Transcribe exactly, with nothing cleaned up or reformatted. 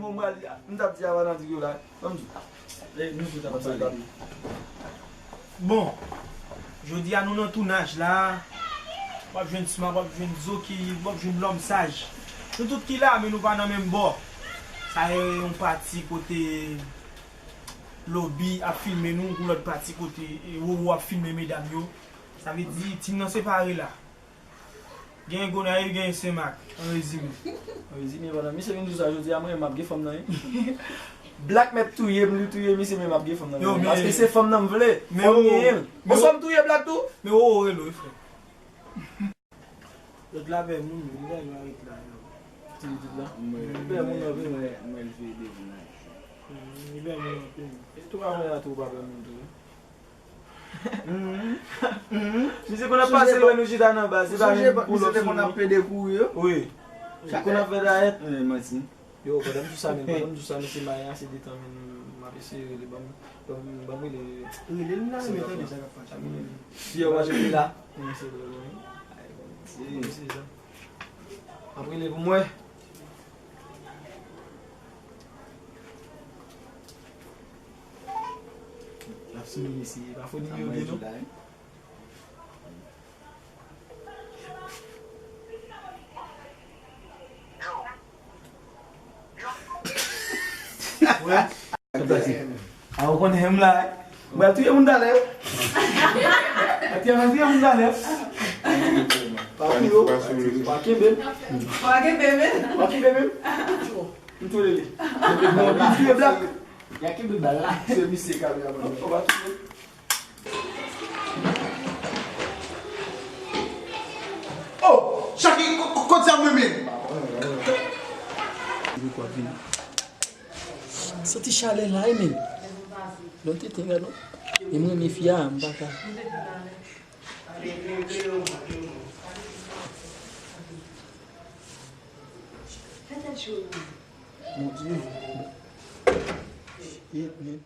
Bon, m pral, m t ap di Avana di yo la. Ban m di. Eh, nou tout ap pale. Bon, jodi a nou nan tounaj la. W ap jwenn Sma, w ap jwenn Zoki, w ap jwenn Lòm Saj. Nou tout ki la, men nou pa nan menm bò. Sa e yon pati kote Lobi ap filme nou, pou lòt pati kote, e, Wowo ap filme medam yo. Sa vle di, tim nan separe la. Gen Gonayiv, gen Senmak, an rezime. An rezime, pandan misye vin di sa jodi a, mwen menm m ap gen fanm nan, wi. Black mèt touye m, li touye misye, men m ap gen fanm nan, wi. Paske se fanm nan m vle, fò m genyen l. Oswa m touye Black tou? Men Wowo rele w, wi, frè. Lòt la pè moun, li ta dwe ret la, yo. Ti pitit la? Li pè moun anpil, wi. Mwen, mwen, mwen, l veye devan nan. Li pè moun anpil. E tou, avè a tou, ou pa pè moun tou, wi. Mhm. Mhm. Misye konn ap pase lè nou chita nan baz, se pa menm pou lòt sou nou. Misye te konn ap plede kouri, yo. Wi. Li konn ap fè dayèt. Eh, manti. Yo, pandan m sou sa, men, pandan m sou sa, mesye, m ap eseye rele, ban m, ban m, ban m rele. Rele l la, men tande sa k ap pase. Fi a w pa chante la. Wi, se vre, wi. Ay, bon, se sa. M ap rele pou mwen. L ap sou li, mesye. Pa fò nimewo de non. Wè. A, ou konnen m la, wi. Ou pral touye moun talè. Atè, w ap touye moun talè. Pa touye w. Pa kenbe m. Pa kenbe m. Pa kenbe m. M touye li. Bon, li touye Black. Y a kenbe bal la. Se misye kameraman. Ou pa touye. Oh! Chaki, ko-, ko-, kot zam mwen menm? Santi chalè la, wi, menm. Non, tenten, gad non. E mwen, men fi a, m pa ka. Mon Dieu. Shit, man.